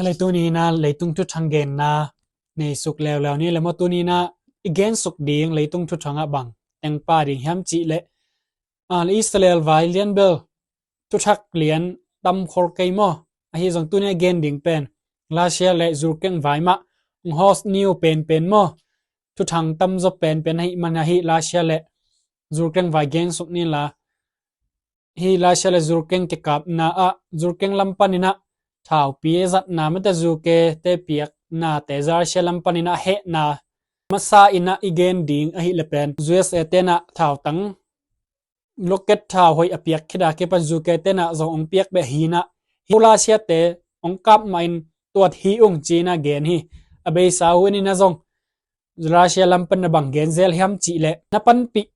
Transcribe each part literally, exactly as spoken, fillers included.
Leitung ni-in ah leitung thuthang genna neisuk leuleu ni le maw, tuni-in ah i gensuk ding leitung thuthang ah bang teng pha ding hiam cih leh, ah, Israel vai lian bel thuthak lian tam khol kei maw. Ahi zong tuni-in ah gen ding pen Russia le Ukraine vai mah hong host ni uh penpen maw. Thuthang tamzaw penpen ahih man ahi Russia le Ukraine vai gensuk ni la. Hih Russia le Ukraine kikapna ah Ukraine lam panin ah thaupi zatna mate Ukraine te piaknate Russia lam panin ah hehna masa in ah i gen ding ahih leh pen U S A te in ah thautang loket thau hoih a piak khit a kipan Ukraine te in ah zong hong piak beh hi-in ah, hih Russia te hong kap mah in tuat hi ung ci-in ah gen hi. A beisa hun in ah zong Russia lam pan na bang gen zel hiam cih leh, na panpih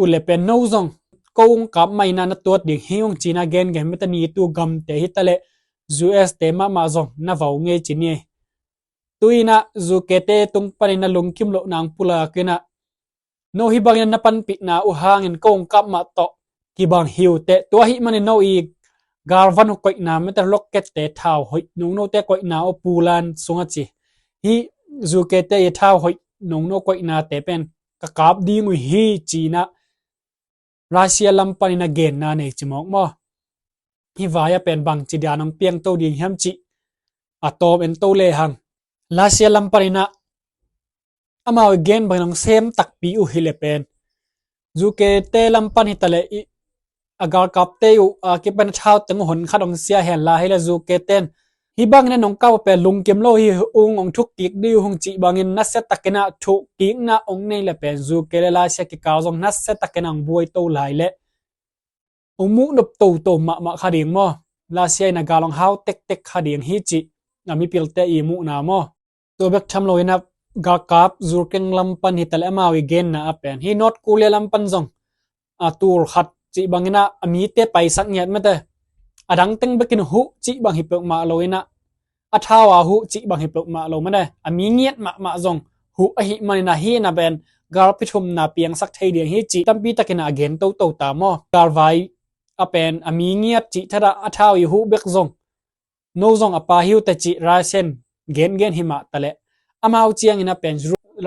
uh leh pen no zong ko hong kap mah in ah na tuat ding hi ung ci-in ah gen gen mate, NATO gamte hi ta leh U S te mahmah zong na vau ngei ci ni. Tu-in ah Ukraine te tung panin ah lungkim lohna hong pulak in ah, no hih bangin na panpihna uh hangin ko hong kap mah tawh kibang hi uh teh, tua ahih manin no i galvan uh koihna mate loket te thau hoih nono te koihna uh pulan sung a ci. Hih Ukraine te i thau hoih nono koihnate pen ka kap ding uh hi ci-in ah Russia lam panin ah genna nei ci mawk maw. Hih vai ah pen bangci dan hong piangto ding hiam cih a tawm en to lehang, Russia lam panin ah amau i gen bangin hong sem takpi uh hi leh pen Ukraine te lam pan hi ta leh i a galkapte uh a kipan a thauteng uh honkhat hong sia hen la hi leh Ukraine ten hih bangin ah nong kap uh pen lungkim lo hi ung, hong thuk kik dih uh hong cih bangin nasia takin ah thuk kikna hong nei leh pen Ukraine le Russia kikal zong nasia takin ah hong buai to lai leh hong muh nop toto mahmah kha ding maw. Russia in ah gal hong hau tektek kha ding hi cih a mipilte i muhna maw. Tua bek tham lo-in ah galkap Ukraine lam pan hi ta leh amau i genna ah pen hih North Korea lam pan zong a tul khat cih bangin ah a mite paisak ngiat mate, a dang teng bekin huh cih bang hi peuhmah lo-in ah a thau a huh cih bang hi peuhmah lo mate, a mi ngiat mahmah zong huh ahih manin ah hih in ah pen galpi thumna piangsak thei ding hi cih tampi takin ah a gen toto ta maw. Galvai ah pen a mi ngiat cih thadah a thau i huh bek zong no zong a pha hi uh teh cih Russia in gengen hi mah ta leh, amau ciangin ah pen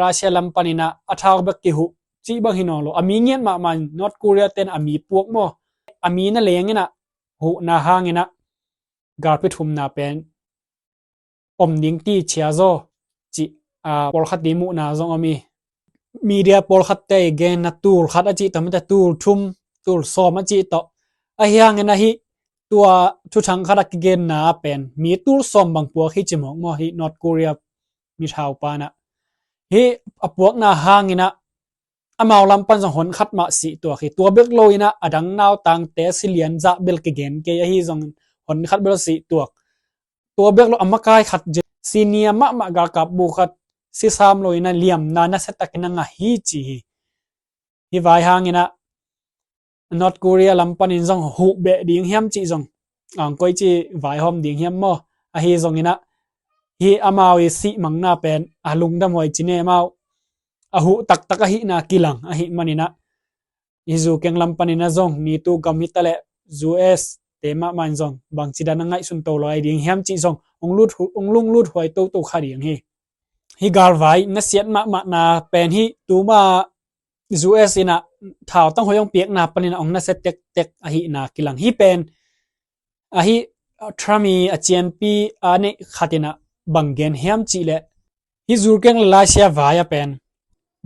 Russia lam panin ah a thau bek kihuh cih bang hi nawn lo, a mi ngiat mahmah in North Korea ten a mi puak maw, a mi na lengin ah huhna hangin ah galpi thumna pen om ding ti chia zaw cih, a, pawlkhat i muhna zong om hi. Media pawlkhatte i genna tul khat a cih tawh mate, tul thum, tul sawm a cih tawh. Ahi hangin ah hih tua thuthang khat a kigenna ah pen mi tul sawm bang puak hi ci mawk maw hih North Korea mithau pa in ah. Hih a puakna hangin ah amau lam pan zong honkhat mah sih tuak hi. Tua bek lo-in ah a dang nautangte si lian zah bel kigen kei ahi zong honkhat bel sih tuak. Tua bek lo a makai khat, senior mahmah galkap bu khat si sam lo-in ah liamna nasia takin ah ngah hi ci hi. Hih vai hangin ah North Korea lam panin zong huh beh ding hiam cih zong, ang koi ci vaihawm ding hiam maw. Ahi zongin ah hih amau i sih mangna pen a lungdam huai ci ne, amau a huh taktak ahihna kilang ahih manin ah hih Ukraine lam panin ah zong NATO gam hi ta leh U S te mahmah in zong bangci dan a ngaihsun to lai ding hiam cih zong hong lut hu-, hong lunglut huai toto kha ding hi. Hih galvai nasiat mahmahna pen hih tuma U S in ah thautang hoih hong piakna panin ah hong nasia tektek ahihna kilang hi pen. Ahi, Trump i a cianpi a neih khat in ah bang gen hiam cih leh, hih Ukraine le Russia vai ah pen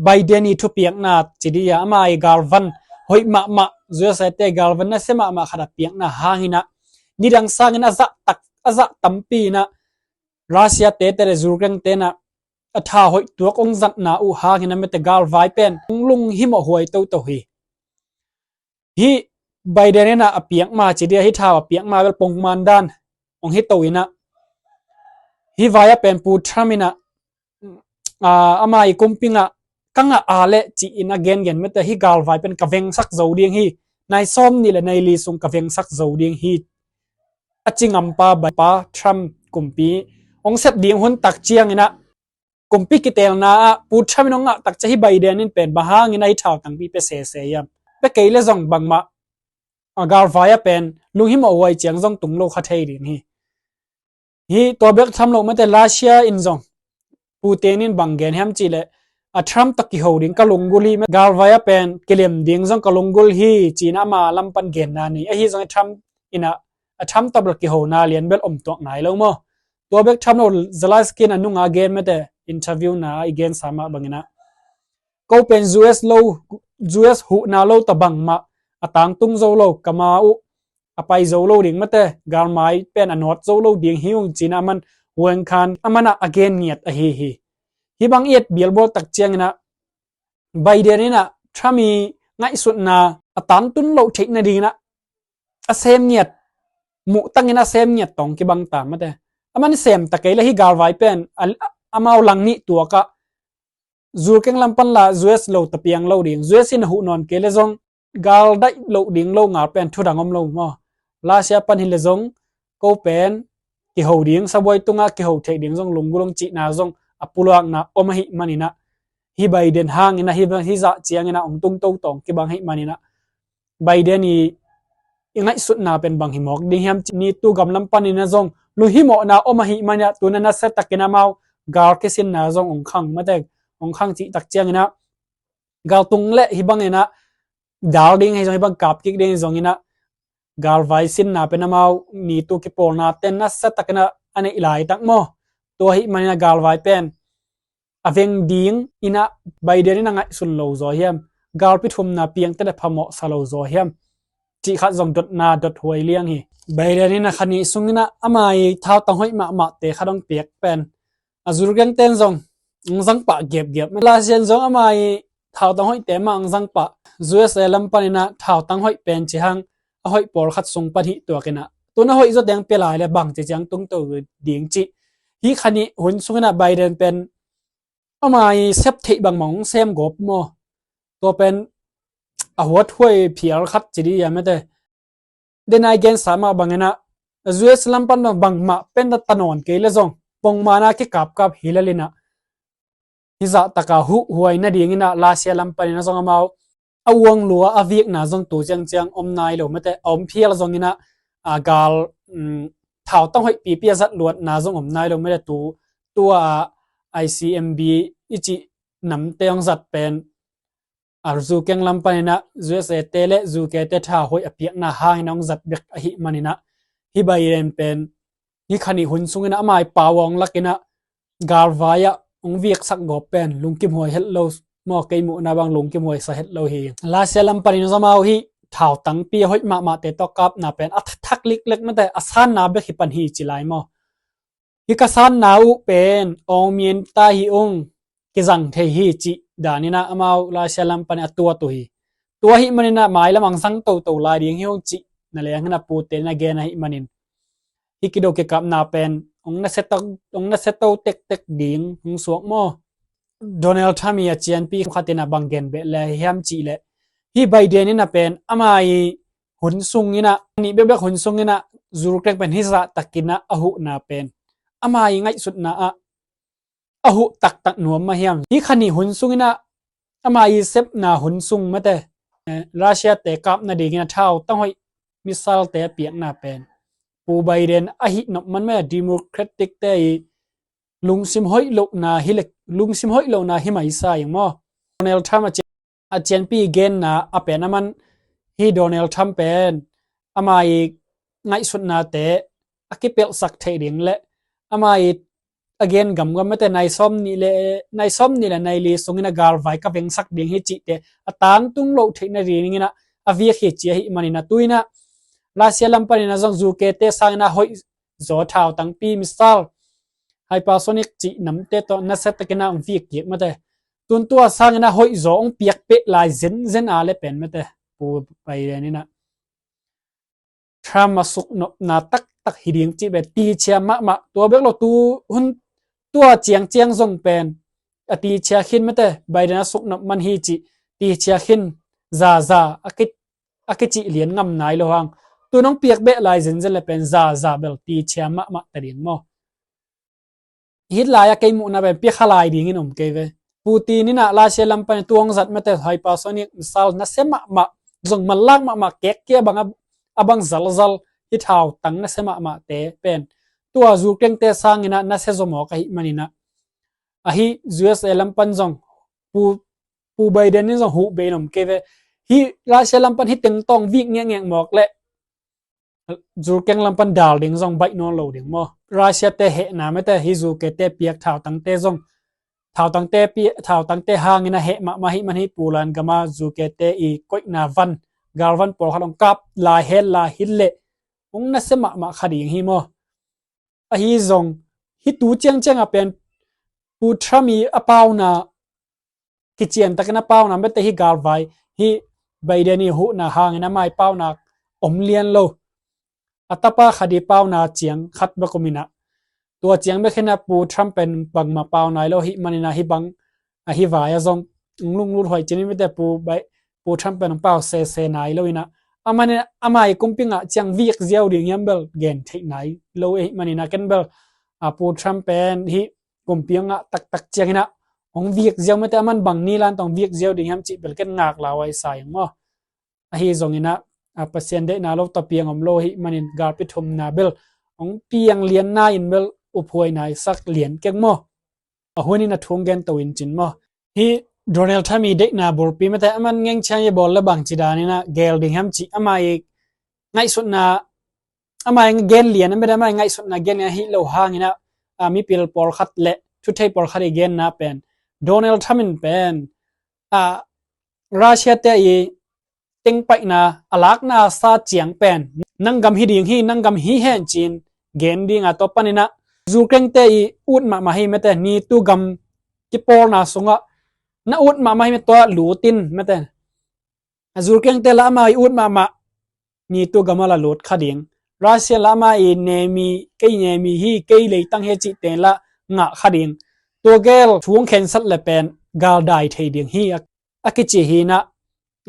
Biden i thupiakna ci dih a, ama i galvan hoih mahmah, U S A te galvan nasia mahmah khat a piakna hangin ah nidang sangin a zah tak, a zah tampi in ah Russia te te le Ukraine te in ah a tha hoih tuak hong zatna uh hangin ah mite galvai pen hong lunghimawh huai toto hi. Hih Biden in ah a piak ma ci dih a, hih thau a piak ma bel pongman dan hong hi to in ah, hih vai ah pen Pu Trump in ah, ah, ama i kumpi ngah, ka ngah a leh ci-in a gengen mite, hih galvai pen ka vengsak zo ding hi, nai sawm nih le nai li sung ka vengsak zo ding hi, a ci ngampa bai pa Trump kumpi hong sep ding hun tak ciangin ah, kumpi kitelna ah Pu Trump in hong ngah tak ciang hih Biden in pen bang hangin a hih thau tangpi pia sese hiam? Pia kei le zong bangmah a galvai ah pen lunghimawh huai ciang zong tung lo kha thei ding hi. Hi tua bek tham lo mate, Russia in zong Putin in bang gen hiam cih leh, a Trump tawh kiho ding ka lunggulh hi, galvai ah pen kilem ding zong ka lunggulh hi ci-in ama lam pan genna nei. Ahi zongin Trump in a, a Trump tawh bel kihona lian bel om tuak nai lo maw. Tua bek tham lo, Zelensky in a nunga gen mate, interview na i gensa mah bangin ah, ko pen U S lo, U S huhna lo tawh bangmah a tangtung zo lo, kama uh a pai zo lo ding mate, galmai pen a nawt zo lo ding hi ung ci-in ah aman, Wuhan khan aman ah a gen ngiat ahi hi. Hih bang i et bialbual tak ciangin ah, Biden in ah Trump i ngaihsutna a tangtun loh theih nadingin ah a sem ngiat, muh tangin a sem ngiat tawh kibang ta mate. Aman sem ta kei leh hih galvai pen a, amau lang nih tuak ah zurkeng lam pan la U S lo tawh piang lo ding. U S in a huh nawn kei leh zong gal daih loh ding lo ngal pen thudang om lo maw. Russia pan hi leh zong ko pen kiho ding, sabuai tungah kiho theih ding zong lunggulh ung cihna zong a pulakna om ahih manin ah, hih Biden hangin ah, hih, hih zah ciangin ah hong tungto tawh kibang ahih manin ah, Biden i, i ngaihsutna pen bang hi mawk ding hiam cih, NATO gam lam panin ah zong lunghimawhna om ahih manin ah, tu-in ah nasia takin amau gal kisinna zong hong khang mate, hong khang cih tak ciangin ah, gal tung leh hih bangin ah dal ding hi zong, hih bang kap kik ding hi zongin ah, galvai sinna pen amau NATO kipawlna ten nasia takin ah a neih laitak maw. Tua ahih manin ah galvai pen a veng dingin ah Biden in a ngaihsun lo zaw hiam, galpi thumna piang teh leh phamawh sa lo zaw hiam cih khat zong dotna dot huai liang hi. Biden in a kha nih sungin ah ama i thautang hoih mahmahte khat hong piak pen, a zurkengte in zong hong zang pah giapgiap. Russia in zong ama i thautang hoihte mah hong zang pah. U S A lam panin ah thautang hoih pen ci hang, a hoih pawlkhat sung pan hih tuakin ah, tu-in a hoih zawteng pia lai leh bangci ciang tungto ding cih. Hih kha nih hun sungin ah Biden pen ama i sep theih bangmah hong sem gawp maw. Tua pen a huathuai phial khat ci dih hiam mate. Denai gensa mah bangin ah, U S lam pan bang, bangmah pen ta nawn kei leh zong pongmana kikapkap hi lel in ah, hih zah taka huhhuai nadingin ah Russia lam panin ah zong amau a uang lua a vikna zong tu ciangciang om nai lo mate, a om phial zongin ah, a gal, um, thautang hoih pipi a zat luatna zong om nai lo mate. Tu, tua I C M B i cih namte hong zat pen, a zurkeng lam panin ah U S A te leh U K te tha hoih a piakna hangin hong zat bek ahih manin ah, hih Biden pen hih kha nih hun sungin ah ama i pau hong lakin ah galvai ah hong viksak gawp pen lungkimhuai het lo maw, kei muhna bang lungkimhuai sa het lo hi. Russia lam panin zong amau hih thautangpi a hoih mahmahte tawh kapna pen a thak liklek mate, a sanna bek hi pan hi ci lai maw. Hih ka sanna uh pen awngmin ta hi ung, kizang thei hi cih danin ah amau Russia lam panin a tuat uh hi. Tua ahih manin ah mailam ah zang toto lai ding hi ung cih na leng hi in ah Putin in a gen ahih manin, hih kido kikapna pen hong nasia to, hong nasia to tektek ding hong suak maw. Donald Trump i a cianpi khat in ah bang gen beh le hiam cih leh, hih Biden in ah pen ama i hun sungin ah, nih bekbek hun sungin ah zurkeng pen hih zah takin ah a huhna pen ama i ngaihsutna ah a huh taktak nuam mah hiam. Hih kha nih hun sungin ah ama i sepna hun sung mate, eh, Russia te kap nadingin a thautang hoih missile te a piakna pen, Pu Biden ahih nop man mah, Democratic te i lungsim hoih lohna hi leh, lungsim hoih lohna hi mai sa ing maw. Donald Trump a cian, a cianpi genna a pen aman, hih Donald Trump pen ama i ngaihsutnate a kipelhsak theih ding leh ama i a gen gamgam mate, nai sawm nih le, nai sawm nih le nai li sungin a galvai ka vengsak ding hi cihte a tangtung loh theih nadingin ah a vik hi ci ahih manin ah, tu-in ah Russia lam panin ah zong U K te sangin a hoih zaw thautangpi missile, hypersonic cih namte tawh nasia takin ah hong vik kik mate. Tu-in tua sangin a hoih zaw hong piak peh lai zenzen a leh pen mate, Pu Biden in ah Trump a suknopna taktak hi ding cih beh tichia mahmah. Tua bek lo, tu hun tua ciangciang zong pen a tichia khin mate, Biden a suknop man hi cih tichia khin zaza a ki, a kicih lian ngam nai lo hang. Tu-in hong piak beh lai zenzen leh pen zaza bel tichia mahmah ta ding maw. Hih lai-ah kei muhna pen pia kha lai dingin om kei ve. Putin in ah Russia lam panin tua hong zat mate hypersonic missile nasia mahmah, zong manlak mahmah, kek kia bang a, a bang zalzal, hih thautang nasia mahmahte pen tua Ukraine te sangin ah nasia zaw mawk ahih manin ah, ahi U S A lam pan zong Pu, Pu Biden in zong huh bei in om kei ve. Hih Russia lam pan hih teng tawh vik ngiakngiak mawk leh Ukraine lam pan dal ding zong baih nawn lo ding maw? Russia te hehna mete hih U K te piak thautangte zong, thautangte pi-, thautangte hangin a heh mahmah ahih man hih Poland gam a U K te i koihna van, galvan pawlkhat hong kap lai hen lai hi leh hong nasia mahmah kha ding hi maw? Ahi zong hih tu ciangciang a pen Pu Trump i a pauna, kician takin a pauna mete hih galvai, hih Biden i huhna hangin a mai pauna om lian lo. A tapa khat i pauna ciang khat bek om in ah, tua ciang bek hi in ah Pu Trump pen bangmah pau nai lo ahih manin ah hih bang, a hih vai ah zong hong lunglut huai cin in mete Pu Bai-, Pu Trump pen hong pau sese nai lo in ah, a manin ah a mai kumpi ngah ciang vik ziau ding hiam bel gen theih nai lo ahih manin ah ken bel, a, Pu Trump pen hih kumpi hong ngah taktak ciangin ah hong vik ziau mete a man bang ni lan tawh hong vik ziau ding hiam cih bel ken ngak lau ai sa ing maw? Ahi zongin ah, a, Pasian deihna lo tawh piang om lo ahih manin galpi thumna bel hong piang lianna in bel uphuai nai sak lian keng maw? A hun in a thu hong gen to in cin maw? Hih Donald Trump i deihna bulpi mete a man ngeng ciang i bawl le bangci danin ah gel ding hiam cih ama i ngaihsutna, ama i gen lian a mete ama i ngaihsutna gen lian ahih lo hangin ah, a, mipil pawlkhat le thuthei pawlkhat i genna pen Donald Trump in pen, a, Russia te i tengpaihna a lakna sa ciang pen nang gam hi ding hi, nang gam hi hen cin gen ding a, tua panin ah Ukraine te i ut mahmah hi mete, NATO gam kipawlna sungah na ut mahmah hi mete, tua lut in mete. A, Ukraine te la ama i ut mahmah NATO gam a la lut kha ding. Russia la ama i nemi, kei nemi hi, kei leitang hi cihte la ngah kha ding. Tua gel thu hong khensat le pen gal dai thei ding hi a, a kici hi in ah,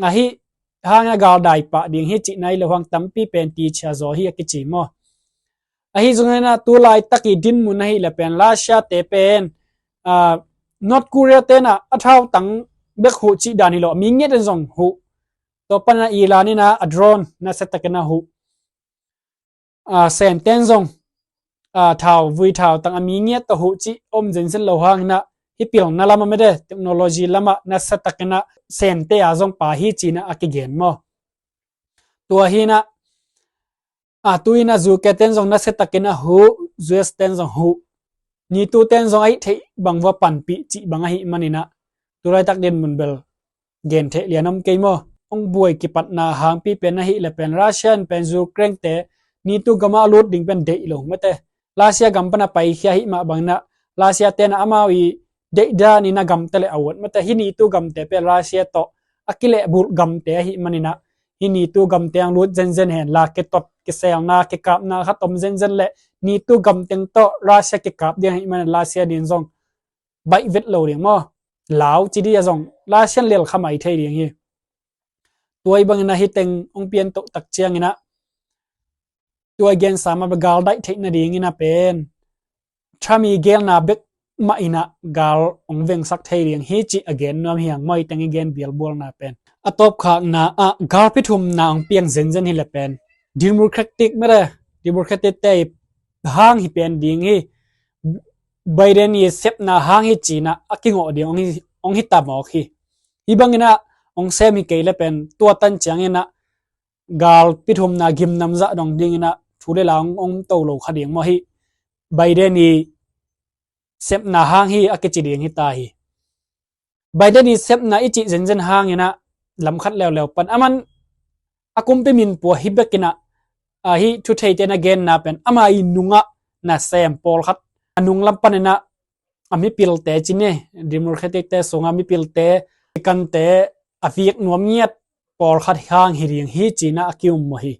ahi hangin a gal dai pah ding hi cih nai lo hang tampi pen ti chia zaw hi a kici maw? Ahi zongin ah tu laitak i dinmun ahih le pen Russia te pen, a, North Korea te in ah a thautang bek huh cih dan hi lo, a mi ngiat in zong huh. Tua panin ah Iran in ah a drone nasia takin a huh. A, Sen ten zong, a, thau, vui thautang a mi ngiat tawh huh cih om zenzen lo hangin ah hih pilna lam a mete, technology lam ah nasia takin ah Sen te a zong pha hi cin ah a kigen maw? Tua hi in ah, a, tu in ah U K ten zong nasia takin a huh, U S ten zong huh. NATO ten zong ahih theih bang vua panpih cih bang ahih manin ah tu laitak dinmun bel gen theih lian om kei maw? Hong buai kipatna hangpi pen ahih le pen Russia in pen Ukraine te NATO gam a lut ding pen deih lo mete. Russia gam pan a paikhia ahih mah bangin ah Russia te in ah amau i deih danin a gamte le a ut mete. Hih NATO gamte pen Russia tawh a kilehbulh gamte ahih manin ah hih NATO gamte hong lut zenzen hen la, kitot kiselna kikapna khat om zenzen le NATO gam teng tawh Russia kikap ding ahih manin Russia din zong baih vet lo ding maw? Lau ci dih a zong Russia in lel kha mai thei ding hi. Tua i bangin ah hih teng hong pian toh tak ciangin ah tua i gensa mah bek gal daih theih nadingin ah pen Trump i gelna bek mah in ah gal hong vengsak thei ding hi cih a gen nuam hi hang maw, hih teng i gen bialbualna pen. A tawpkhakna ah galpi thumna hong piang zenzen hi le pen Democratic mete, Democratic te i hang hi pen ding hi. Biden i sepna hang hi cin ah a kingawh ding hong hi, hong hi ta mawk hi. Hih bangin ah hong sem hi kei le pen tua tan ciangin ah galpi thumna gimnam zah dong dingin ah thu le la hong, hong to lo kha ding maw? Hih Biden i sepna hang hi a kici ding hi ta hi. Biden i sepna i cih zenzen hangin ah lam khat leuleu pan a man a kumpi min pua hi bekin ah, a, hih thutheite na genna pen ama i nungah nasem pawlkhat a nung lam panin ah a mipilte ci ni, Democratic te sungah mipilte, Republican te a vik nuam ngiat pawlkhat hang hi ding hi cin ah a ki-um maw hi.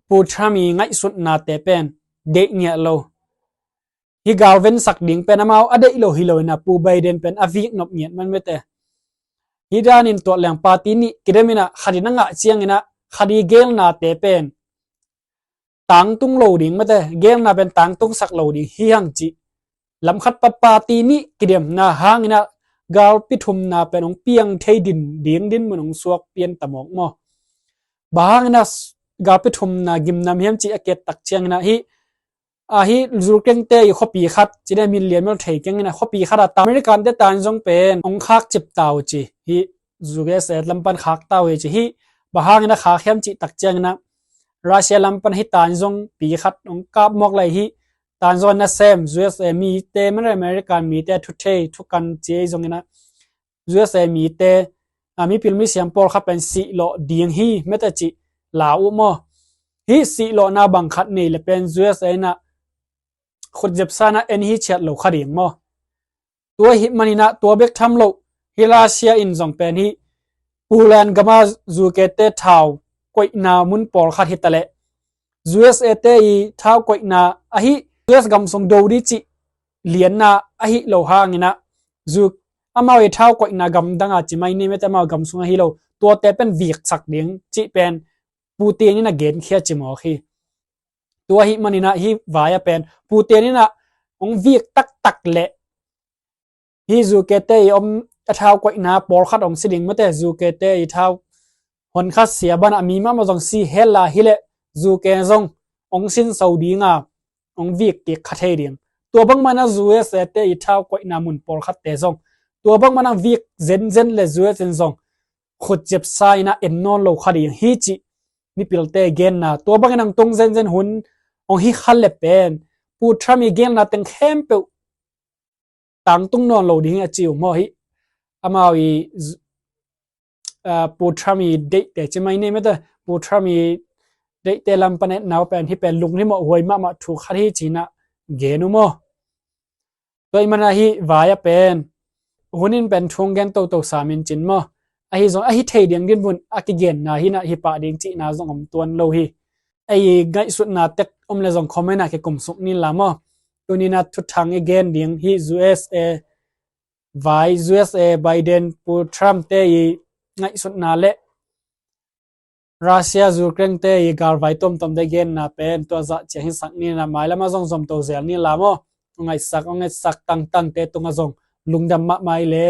Pu Trump i ngaihsutnate pen deih ngiat lo. Hih gal vensak ding pen amau a deih lo hi lo in ah Pu Biden pen a vik nop ngiat man mete. Hih danin tuah leng party nih kidem in ah khat in a ngah ciangin ah khat i gelnate pen tangtung lo ding mete, gelna pen tangtungsak lo ding hi hang cih lam khat pan party nih kidemna hangin ah galpi thumna pen hong piang thei din ding dinmun hong suak pian ta mawk maw? Bang hangin ah s-, galpi thumna gimnam hiam cih a kiat tak ciangin ah hih Ahi Ukraine te i khuapi khat, ci deh min lian mel thei keng ina khuapi khat a ta American te tan zong pen ong khak cip ta uh ci. Hi U S A lam pan khak ta uh hi ci hi. Bang hang ina khak hiam cih tak ciang ina Russia lam pan hi tan zong pi khat ong kap mawk lai hi. Tan zong na sem U S A mi te man American mi te thu thei thu kan ci ei zong ina U S A mi te a mipil misiam pawl khat pen sih lawh ding hi mete cih la uh maw? Hi sih lawhna bang khat nei le pen U S A ina khut zepsa ina en hi ciat lo kha ding maw? Tua hi manina tua bek tham lo hi Russia in zong pen hi Poland gama U K te thau koihna mun pawl khat hi ta leh U S A te i thau koihna ahi U S gam sung do di cih lianna ahi lo hangina U K amau i thau koihna gam danga ci mai ni mete amau gam sung ahi lo tuate pen viksak ding cih pen Putin ina genkhia ci mawk hi. Tua hi manina hi vai a pen Putin ina ong vik taktak le hi U K te i om a thau koihna pawl khat ong si ding mete U K te i thau hon khat sia bana mi mahmah zong si hela hi le U K zong ong sin so dinga ong vik kik kha thei ding. Tua bang mana U S A te i thau koihna mun pawl khat te zong tua bang mana vik zenzen le U S in zong khut zepsa ina en nawn lo kha ding hi cih mipilte genna tua bangin ang tung zenzen hun ong hi kha le pen Pu Trump i genna teng khempeuh tangtung nawn lo ding hi a ci uh maw hi. Amau i Pu Trump i deihte ci mai ni mete Pu Trump i deihte lam pan et nau pen hi pen lungni mawh huai mahmah thu khat hi cina gen uh maw? Tua i mana hi vai a pen hunin pen thung gen toto samin cin maw? Ahi zong ahi thei ding dinmun a kigenna hina hi pah ding cihna zong om tuan lo hi. Ei ngaihsutna tek om le zong comment a kikum suk ni la maw? Tunina thuthang i gen ding hi U S A vai U S A Biden Pu Trump te i ngaihsutna le Russia Ukraine te i galvai tuamtuam te genna pen tua zah ciang hi sak ni na mai lama zong zom to zel ni la maw? Ngaihsak ngaihsak tangtang te tunga zong lungdam mahmah i le.